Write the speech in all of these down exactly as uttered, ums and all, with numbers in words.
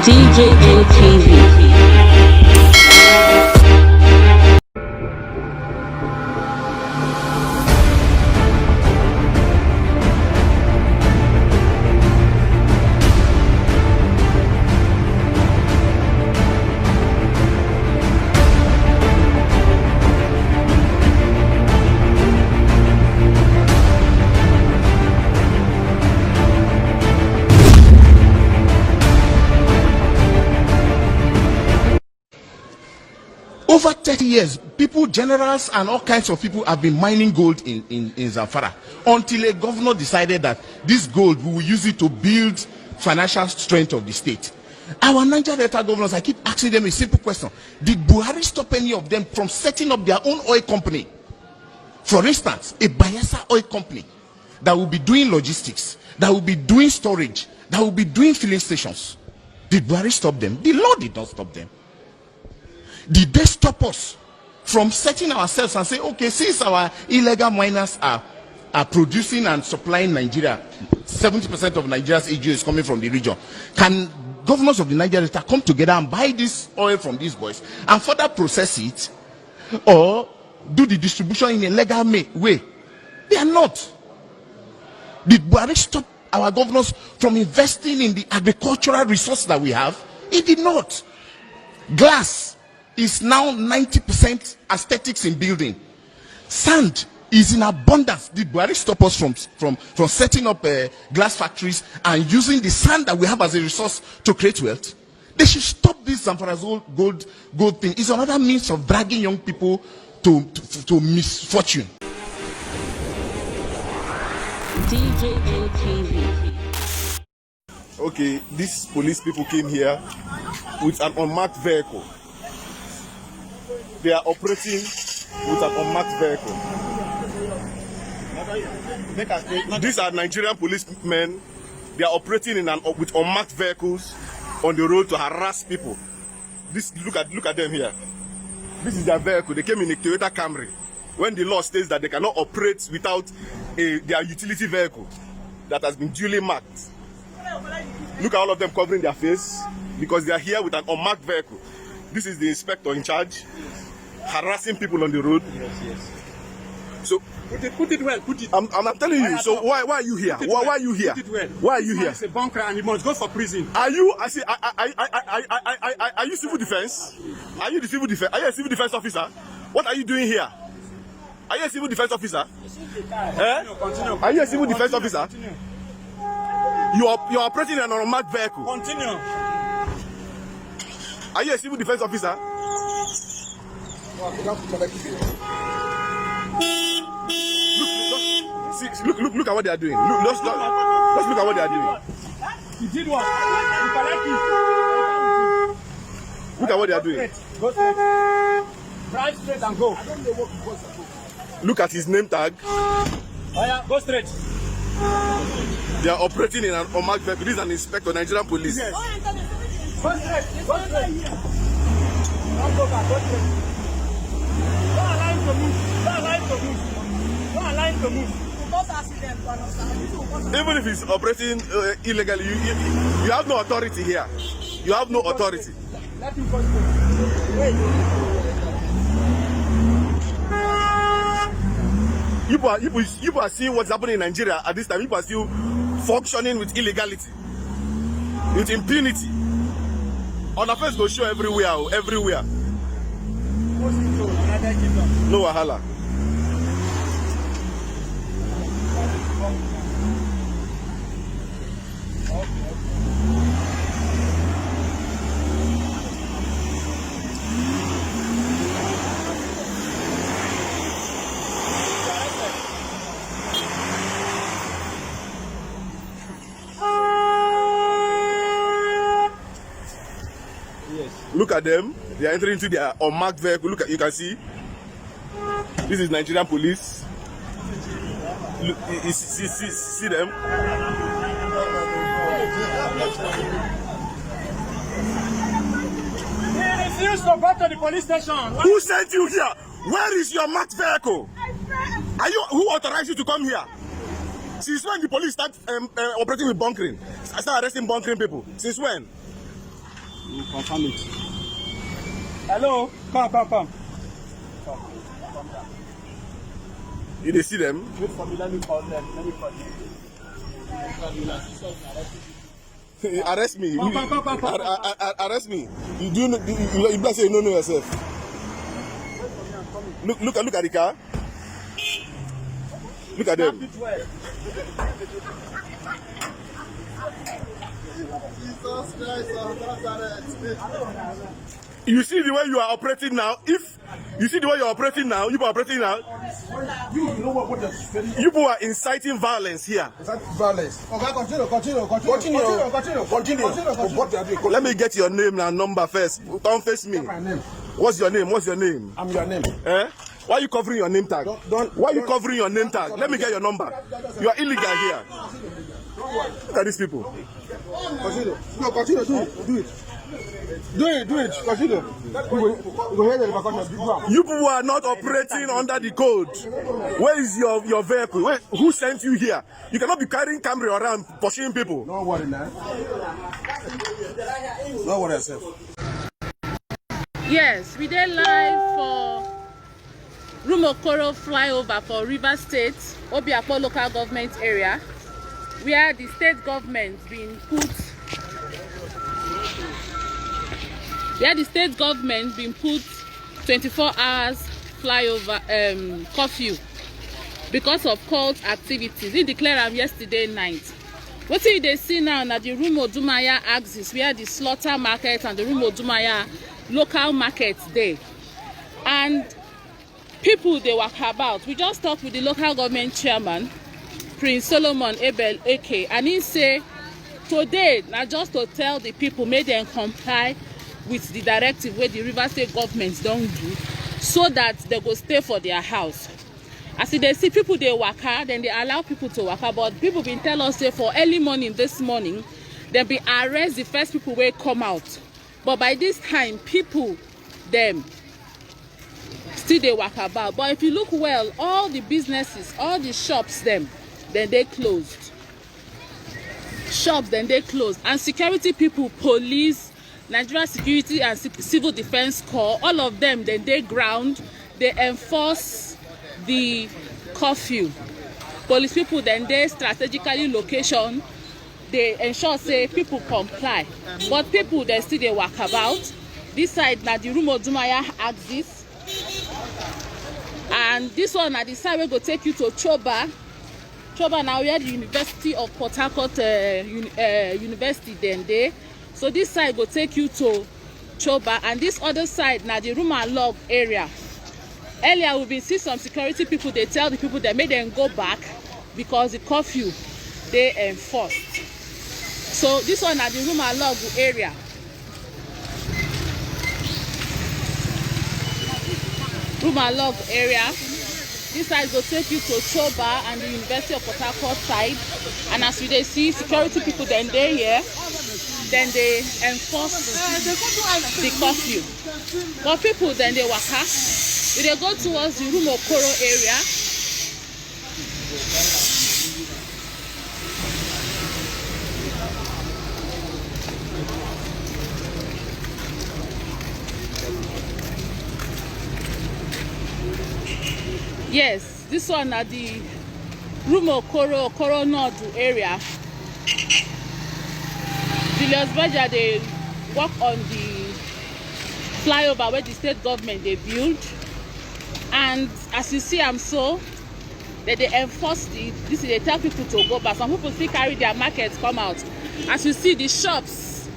D J N T V. Over thirty years, people, generals, and all kinds of people have been mining gold in, in, in Zamfara until a governor decided that this gold, we will use it to build financial strength of the state. Our Niger Delta governors, I keep asking them a simple question. Did Buhari stop any of them from setting up their own oil company? For instance, a Bayelsa oil company that will be doing logistics, that will be doing storage, that will be doing filling stations. Did Buhari stop them? The law did not stop them. Did they stop us from setting ourselves and say, "Okay, since our illegal miners are, are producing and supplying Nigeria, seventy percent of Nigeria's A G O is coming from the region, can governors of the Niger Delta come together and buy this oil from these boys and further process it, or do the distribution in a legal may-, way?" They are not. Did Buhari stop our governors from investing in the agricultural resource that we have? He did not. Glass is now ninety percent aesthetics in building. Sand is in abundance. Did Buhari stop us from, from, from setting up, uh, glass factories and using the sand that we have as a resource to create wealth? They should stop this Zamfara gold, gold, gold thing. It's another means of dragging young people to, to, to misfortune. D J N T V. Okay, these police people came here with an unmarked vehicle. They are operating with an unmarked vehicle. These are Nigerian policemen. They are operating in an, with unmarked vehicles on the road to harass people. This, look at, look at them here. This is their vehicle. They came in a Toyota Camry. When the law states that they cannot operate without a, their utility vehicle that has been duly marked. Look at all of them covering their face because they are here with an unmarked vehicle. This is the inspector in charge, harassing people on the road. Yes, yes. So put it, put it well. Put it. I'm, I'm, I'm telling you. So why, why are you here? Why, why are you here? Put it well. Why are you here? It's a bunker and he must go for prison. Are you? I see. I, I, I, I, I, I, I, are you civil defense? Are you the civil defense? Are you a civil defense officer? What are you doing here? Are you a civil defense officer? Eh? Are you a civil defense officer? You are, you are operating in an unmarked vehicle. Continue. Are you a civil defense officer? Look, look, see, look, look, look at what they are doing. Look, just, just, just look at what they are doing. He did what? He collected. Look at what they are doing. Go straight. Go straight. Drive straight and go. Look at his name tag. Oya, go straight. They are operating in an unmarked vehicle. This is an inspector, Nigerian police. Yes. Go straight. Go straight. Don't go back. Go straight. Don't allow him to move. Don't allow him to move. Don't allow him to move. Even if he's operating, uh, illegally, you, you, you have no authority here. You have no authority. Let him go straight. Wait. People are, people, people are seeing what's happening in Nigeria at this time. People are still functioning with illegality, with impunity. Una face go show everywhere, oh, everywhere. No wahala. Look at them. They are entering into their unmarked vehicle. Look at, you can see. This is Nigerian police. Look, you, you see, see, see them. He refused to go to the police station. Who sent you here? Where is your marked vehicle? Are you, who authorized you to come here? Since when the police start, um, uh, operating with bunkering? Start arresting bunkering people. Since when? You confirm it. Hello? Come, come, come. You dey see them? Wait for me. Let me call them. Let me call them. Arrest me. Come, come, come, come, come. Ar- ar- ar- arrest me. You do you, you, you, you say you don't know yourself. Look, look at look at the car. Look at them. Jesus Christ of Nazareth. You see the way you are operating now. If you see the way you're operating now, you are operating now. You, you know what? What the You people are inciting violence here. Is that violence? Okay, continue, continue, continue, Continue. continue, continue, Continue. continue, continue. What they are doing? Let me get your name and number first. Don't face me. My name. What's your name? What's your name? I'm your name. Eh? Why are you covering your name tag? Don't- don't- Why are you don't- covering your name tag? Let me get your number. You are illegal here. Look at these people. Continue. No, continue. Do it. Do it. Do it. Do it. Continue. You go, you go hear the repercussion. Big one. You people are not operating under the code. Where is your, your vehicle? Where, who sent you here? You cannot be carrying Camry around pursuing people. No worry, man. No worry yourself. Yes, we dey live for Rumokoro flyover for River State, Obiakpo local government area, where the state government been put where the state government been put twenty-four hours flyover um, curfew because of cult activities. He declared am yesterday night. Wetin you dey see now na the Rumo Dumaya axis, where the slaughter market and the Rumo Dumaya local market dey. And people dey waka about. We just talk with the local government chairman, Prince Solomon Abel Eke, and he say today na just to tell the people make dem comply with the directive wey the River State government don do, so that dem go stay for their house. As you dey see, people dey waka, dem dey allow people to waka, but people been tell us say for early morning this morning, dem bin arrest the first people wey come out. But by this time, people dem still dey waka about. But if you look well, all the businesses, all the shops dem, dem dey closed. Shops dem dey closed, and security people, police, Nigeria Security and Ci- Civil Defence Corps, all of them dem dey ground, dey enforce the curfew. Police people dem dey strategically location, dey ensure say people comply, but people dem still dey waka about. This side na the Rumo Dumaya axis, and this one na the side wey go take you to Choba. Choba na where the University of Port Harcourt uh, uni- uh, University dem dey. So this side go take you to Choba, and this other side na the Rumo Log area. Earlier we bin see some security people dey tell the people dem make dem go back because the curfew dey enforced. So this one na the Rumo Log area. Rumo Log area. This side go take you to Choba and the University of Port Harcourt side. And as you dey see, security people dem dey here. Dem dey enforce the curfew. But people dem dey waka. We dey go towards the Rumokoro area. Yes, this one na the Rumokoro Okoro North area. Julius Berger dey work on the flyover wey the state government dey build, and as you see am so, dem dey enforce the this dey tell people to go back. Some people still carry their market come out. As you see, the shops,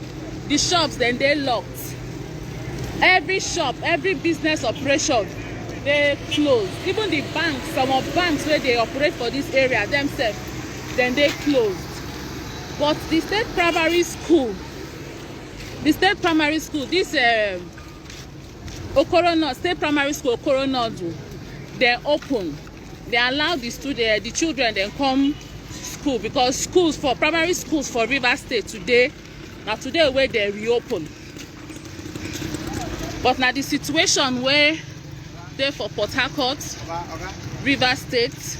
the shops dem dey locked. Every shop, every business operation dey closed. Even the banks, some of banks wey dey operate for this area themselves, dem dey closed. But the state primary school, the state primary school, this um, Okoro North, state primary school Okoro North, dem open. Dem allow the student, the children dem come school because schools for primary schools for Rivers State today, na today wey dem reopen. But na the situation wey dey for Port Harcourt, Rivers State.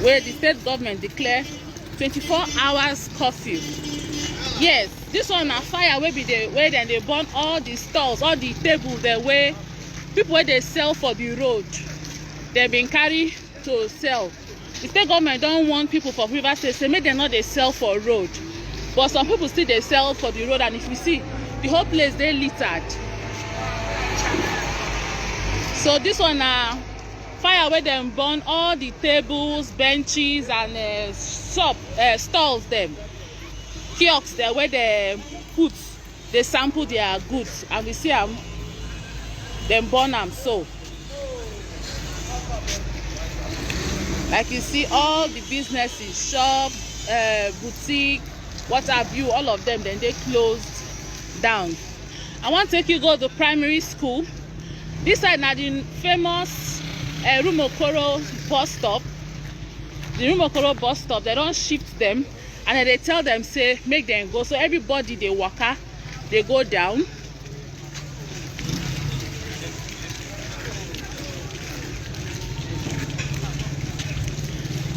wey the state government declare twenty-four hours curfew. Yes, this one na fire wey be the, wey dem dey burn all the stalls, all the table dem wey people wey dey sell for the road, dem bin carry to sell. The state government don warn people for Rivers State say make dem no dey sell for road, but some people still dey sell for the road, and if you see, the whole place dey littered. So this one na fire wey dem burn all the tables, benches, and uh, shop, uh, stalls dem, kiosks dem wey dem put dey sample their goods, and we see am, dem burn am so. Like you see, all the businesses, shop, uh, boutique, what have you, all of them, then they closed down. I wan take you go to primary school. This side na the famous uh, Rumokoro bus stop. The Rumokoro bus stop, they don shift them, and then they tell them say make them go. So everybody dey waka, dey go down.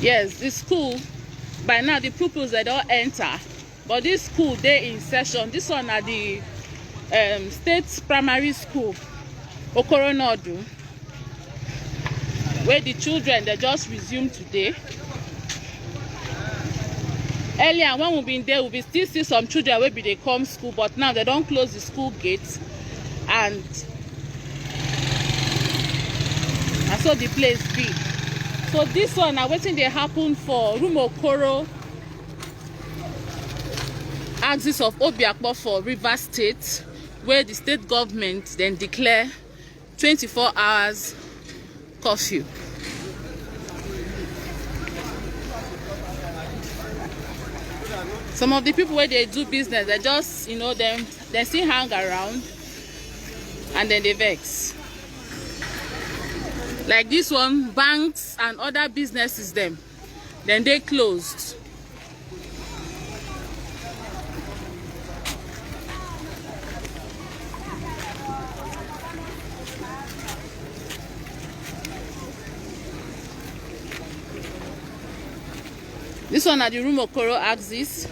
Yes, the school, by now the pupils they don enter, but this school dey in session. This one na the um, state primary school, Okoronodu, where the children they just resume today. Earlier when we been there, we been still see some children wey be dey come school, but now they don close the school gate, and na so the place be. So this one na wetin dey happen for Rumokoro, axis of Obiakpo for Rivers State, where the state government then declare twenty-four hours curfew. Some of the people where they do business, they just, you know, them, they still hang around, and then they vex. Like this one, banks and other businesses them, then they closed. This one na the Rumokoro axis,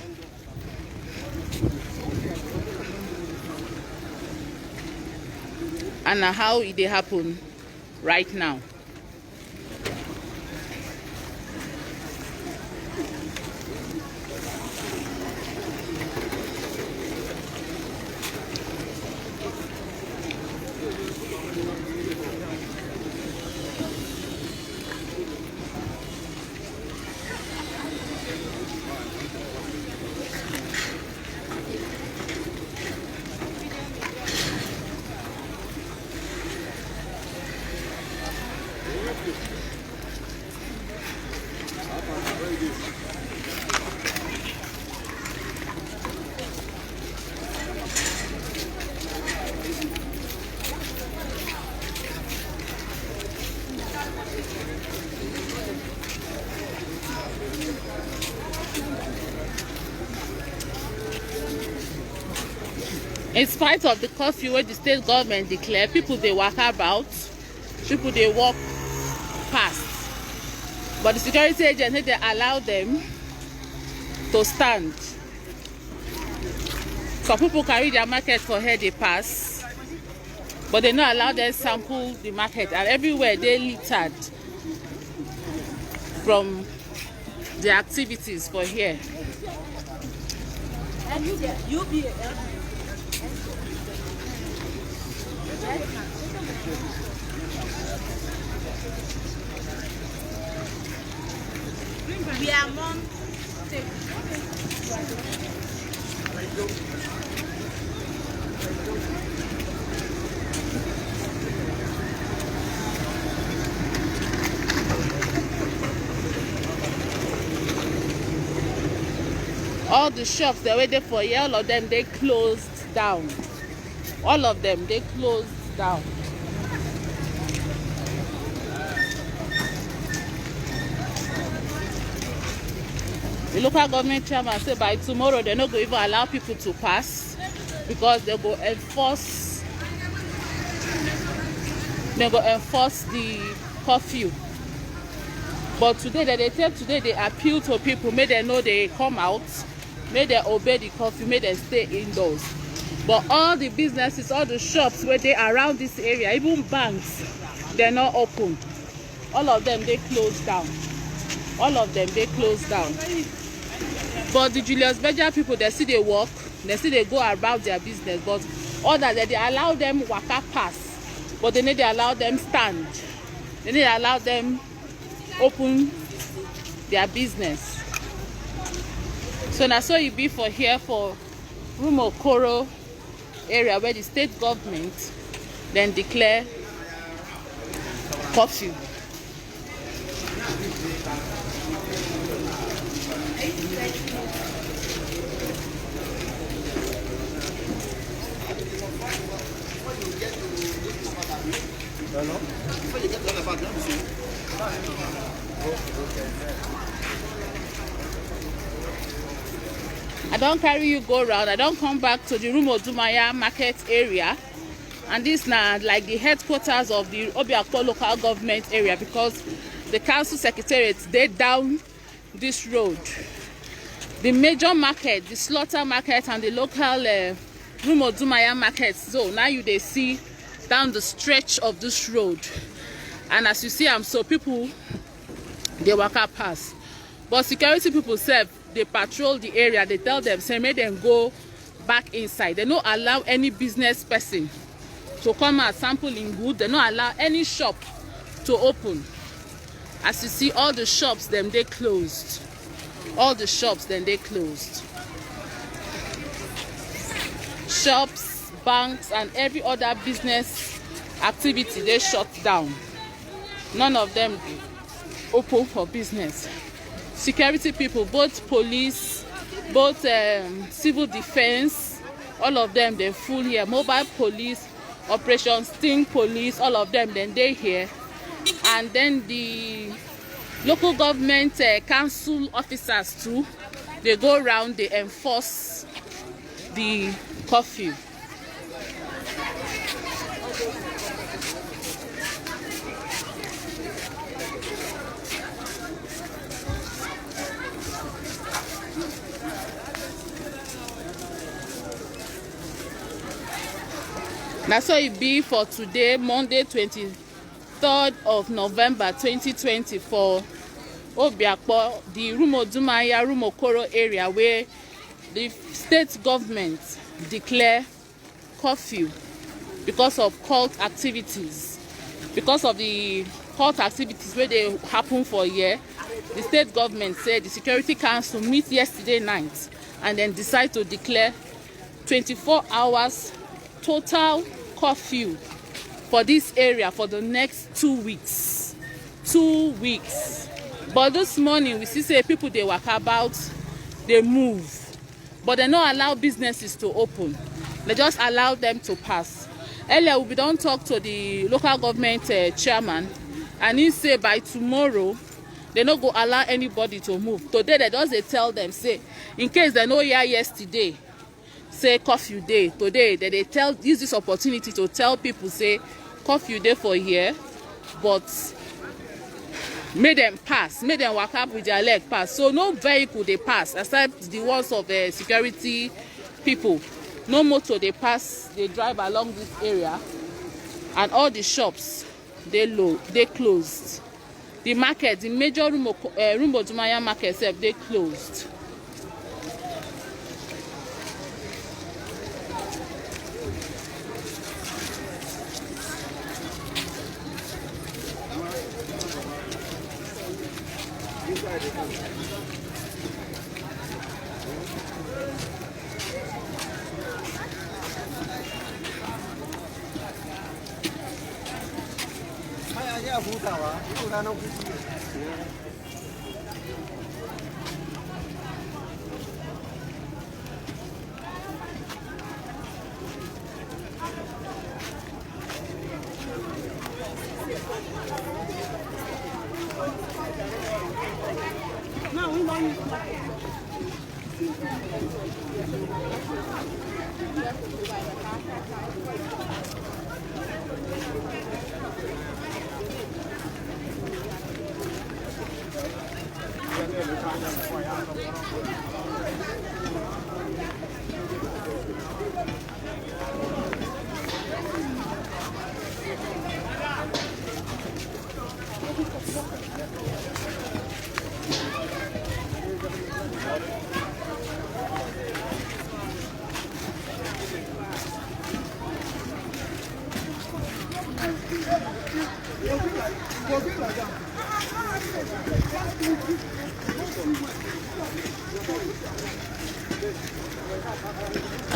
and na how e dey happen right now. In spite of the curfew wey the state government declare, people dey waka about, people dey walk past, but the security agents no dey allow them to stand. Some people carry their market for head dey pass, but they no allow them sample the market, and everywhere dey littered from the activities for here. We are among All the shops that were there for here, all of them, they closed down. All of them, they closed down. The local government chairman said by tomorrow, they're not going to even allow people to pass, because they go enforce, they go enforce the curfew. But today, dem dey tell, today dey appeal to people, make dem no dey come out, make dem obey the curfew, make dem stay indoors. But all the businesses, all the shops wey dey around this area, even banks, dem no open. All of them dey closed down. All of them dey closed down. But the Julius Berger people, dem still dey work, dem still dey go about their business. But others, dem dey allow them waka pass, but dem no dey allow them stand. Dem no dey allow them open their business. So na so e be for here for Rumuokoro area, where the state government dem declare curfew. I don carry you go round. I don come back to the Rumuodumaya market area, and this na, like, the headquarters of the Obiakpor local government area, because the council secretariat dey down this road. The major market, the slaughter market, and the local, uh, Rumuodumaya market, so now you dey see down the stretch of this road. And as you see am so, people dey waka pass. But security people sef dey patrol the area, dey tell them say make dem go back inside. Dem no allow any business person to come out sample im good. Dem no allow any shop to open. As you see, all the shops dem dey closed. All the shops dem dey closed. Shops, banks, and every other business activity dey shut down. None of them dey open for business. Security people, both police, both, um, civil defense, all of them dey full here. Mobile police, Operation Sting police, all of them dem dey here. And then the local government, uh, council officers too, dey go round, dey enforce the curfew. Na so e be for today, Monday, twenty-third of November, twenty twenty, for Obiakpor, the Rumuodumaya, Rumuokoro area, where the state government declare curfew because of cult activities. Because of the cult activities wey dey happen for here, the state government say the Security Council meet yesterday night and then decide to declare twenty-four hours total curfew for this area for the next two weeks. Two weeks. But this morning, we see say people dey waka about, dey move. But dem no allow businesses to open. Dem just allow them to pass. Earlier, we bin don talk to the local government, uh, chairman, and he say by tomorrow, dem no go allow anybody to move. Today, dem just dey tell them say, in case dem no hear yesterday say curfew dey, today dem dey tell, use this opportunity to tell people say curfew dey for here, but make dem pass, make dem waka with their leg pass. So no vehicle dey pass except the ones of, uh, security people. No motor dey pass, dey drive along this area, and all the shops dey low, dey closed. The market, the major Rumo, uh, Rumuodumaya market sef dey closed. Haya, ya hutawa, yau ranar hutu ne.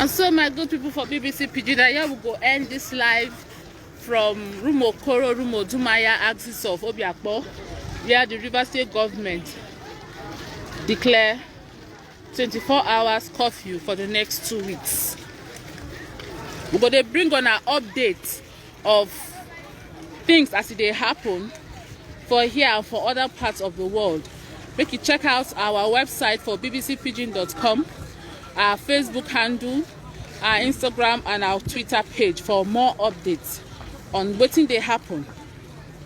And so, my good people for B B C Pidgin, na here we go end this live from Rumuokoro, Rumuodumaya axis of Obiakpo, where the Rivers State government declare twenty-four hours curfew for the next two weeks. We go dey bring on our update of things as e dey happen for here and for other parts of the world. Make you check out our website for B B C Pidgin dot com, our Facebook handle, our Instagram, and our Twitter page for more updates on wetin dey happen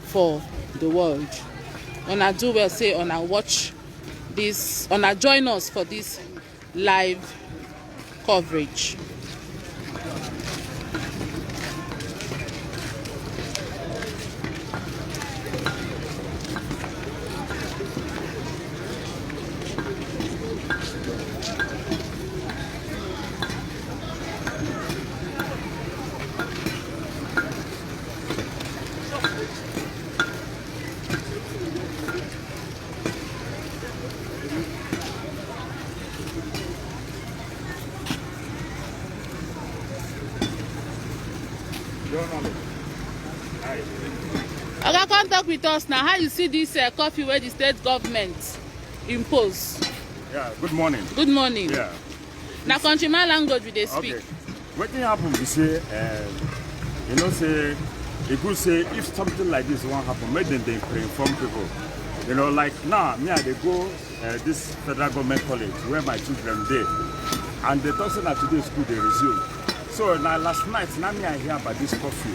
for the world. Una do well say una watch this, una join us for this live coverage. Oga, come talk with us now. How you see this uh, curfew wey the state government impose? Yeah, good morning. Good morning. Yeah. Na countryman language we dey speak. Okay. Wetin happen be say, uh, you know say e good say if something like this wan happen, make dem dey pre-inform people. You know, like now, me I dey go uh, this federal government college where my children dey, and they talk say na today school dey resume. So na last night na me I hear about this curfew.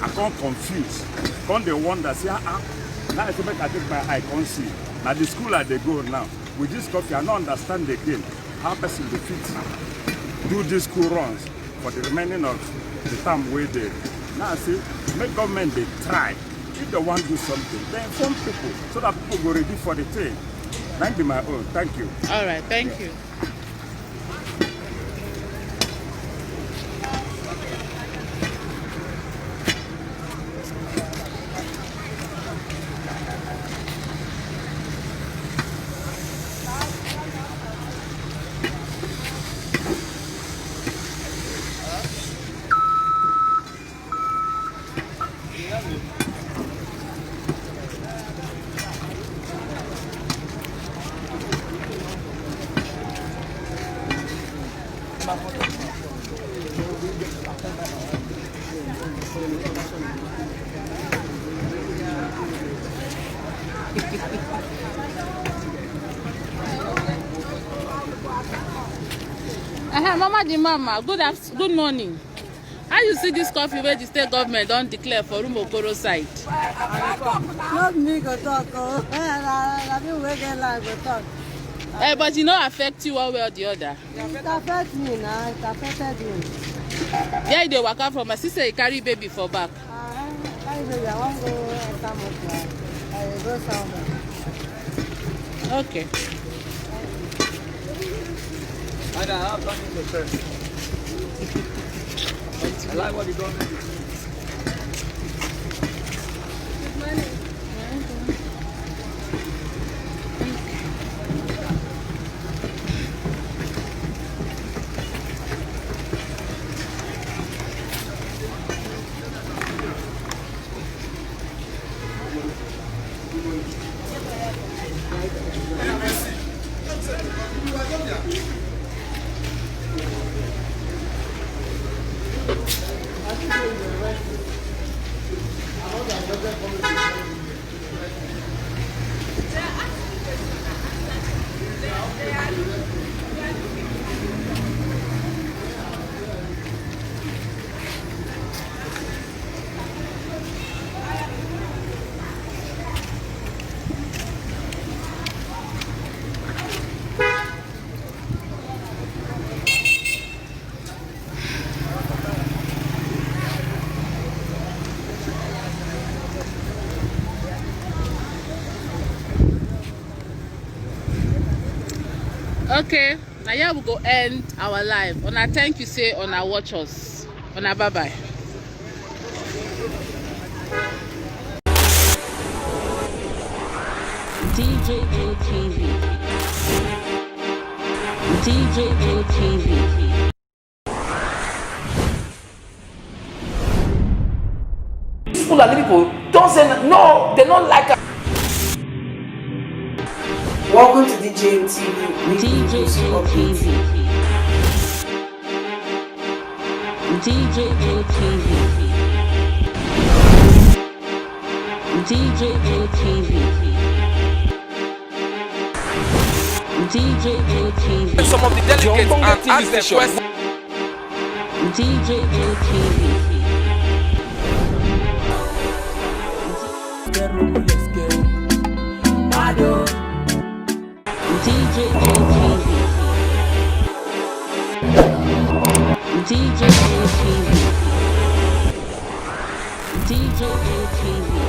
I come confuse, come dey wonder say ah ah. Now I say make I take my eye come see. Na the school I dey go now. With this curfew, I no understand again how person dey fit do these school runs for the remaining of the term wey dey. Now I say make government dey try. If they wan do something, they inform people so that people go ready for the thing. That be my own. Thank you. All right, thank you. Uh-huh, Mama the mama, good afternoon, good morning. How you see this curfew wey the state government don declare for Rumuokoro side? No be me go talk o. Na, na, na people wey get land go talk. Eh, but e no affect you one way or the other? It affect me na, it affected me. Where you dey waka from? I see say you carry baby for back. Ah, eh, carry baby, I wan go enter motor. I dey go somewhere. Okay. And I have something to say. I like what the government is doing. Good morning. Okay, now here we go end our live. Una thank you, say una watch us. Una bye bye. D J A T V. D J A T V. These Fulani people don't say no, they don't like us. Welcome to D J A T V. D J A T V. D J A T V. D J A T V. D J A T V. Some of the delegates and ask them questions. D J A T V. D J A T V. D J A T V. D J A T V.